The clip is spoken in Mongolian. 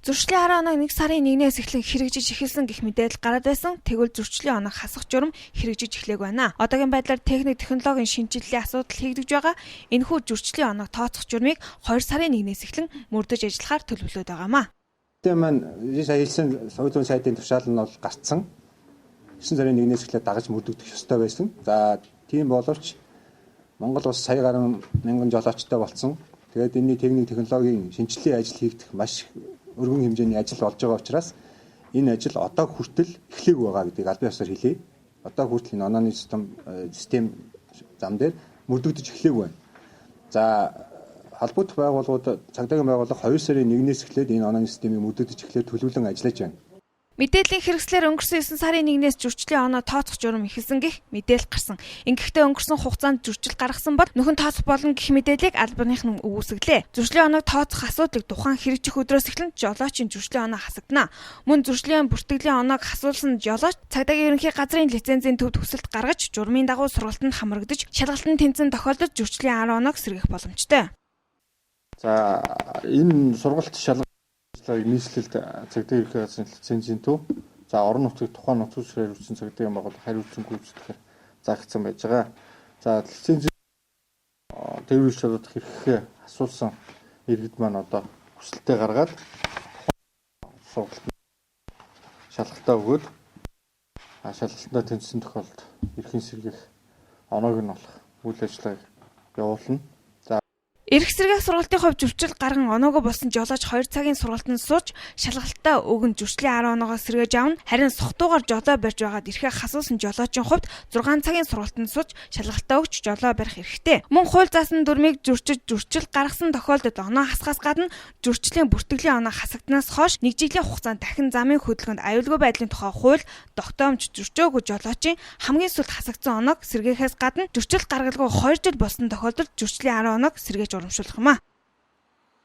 Зөрчлийн 10 оног 1 сарын 1-ээс эхлэн хэрэгжиж эхэлсэн гэх мэдээлэл гараад байсан. Тэгвэл зөрчлийн оног хасах журам хэрэгжиж эхлэегүй байна. Одоогийн байдлаар техник технологийн шинэчлэлийн асуудал хийгдэж байгаа. Энэхүү зөрчлийн оног тооцох журмыг 2 сарын 1-ээс эхлэн мөрдөж ажиллахаар төлөвлөд байгаа юм аа. Систем маань сая хэлсэн хууль зүйн сайдын тушаал нь бол гарцсан. 9 сарын 1-ээс эхлээд дагаж мөрдөгдөх ёстой байсан. За, тийм боловч Монгол улс сая гаруй мянган жолоочтой болсон. Тэгээд энэний техник технологийн шинэчлэлийн ажил хийгдэх маш өргөн хэмжээний ажил болж байгаа учраас энэ ажил одоо хүртэл эхлээгүй байгаа гэдгийг албан ёсоор хэлье. Одоо хүртэл энэ онооны систем зам дээр мөрдөгдөж эхлээгүй байна. За, холбогдох байгууллагууд, цагдаагийн байгууллага 2 сарын 1-ээс эхлээд энэ онооны системийг мөрдөгдөж эхлээд төлөвлөн ажиллаж байна. Мэдээллийн хэрэгслээр өнгөрсөн 9 сарын 1-ээс зөрчлийн оноо тооцох журам эхэлсэн гэх мэдээлэл гарсан. Ингэхдээ өнгөрсөн хугацаанд зөрчил гаргасан бол нөхөн тооцох болно гэх мэдээллийг албаных нь үүсгэлээ. Зөрчлийн оноог тооцох асуудлыг тухайн хэрэгжих өдрөөс эхлэн жолоочийн зөрчлийн оноо хасагдана. Мөн зөрчлийн бүртгэлийн оноог хасуулсан жолооч цагдаагийн ерөнхий газрын лицензийн төвд хүсэлт гаргаж, журмын дагуу сургалтанд хамрагдаж, шалгалтанд тэнцсэн тохиолдолд зөрчлийн 10 оноог сэргээх боломжтой. За, энэ сургалт шалгалт нийслэлд цагдаагийн ерөнхий газрын лицензийн төв, за, орон нутгийг тухайн нутгийн хариуцсан цагдаагийн байгууллага хариуцсан гүйцэтгэхээр заагдсан байж байгаа. За, лицензийн тээврийн шалгах хэрэгхээ асуусан иргэд маань одоо хүсэлтээ гаргаад сургалт шалгалтаа өгөөд шалгалтандаа тэнцсэн тохиолдолд эрхийн сэргээх оноог нь олох үйл ажиллагааг явуулна. Эрх сэргээх сургалтын хувьд зөрчил гарган оноогүй болсон жолооч 2 цагийн сургалтанд сууж шалгалтаа өгөн зөрчлийн 10 оноогоо сэргээж авна. Харин сухтуугаар жолоо барьж байгаад эрхээ хасуусан жолоочийн хувьд 6 цагийн сургалтанд сууж шалгалтаа өгч жолоо барих эрхтэй. Мөн хууль заасан дүрмийг зөрчиж зөрчил гаргасан тохиолдолд оноо хасахаас гадна зөрчлийн бүртгэлийн оноо хасагдсанаас хойш нэг жилийн хугацаанд дахин замын хөдөлгөөнд аюулгүй байдлын тухай хууль тогтоомж зөрчөөгүй жолоочийн хамгийн сүүлд хасагдсан оноог сэргээхээс гадна зөрчил гаргалгүй 2 жил болсон тохиолдолд зөрчлийн 10 оноог сэргээж урамшуулах юм а.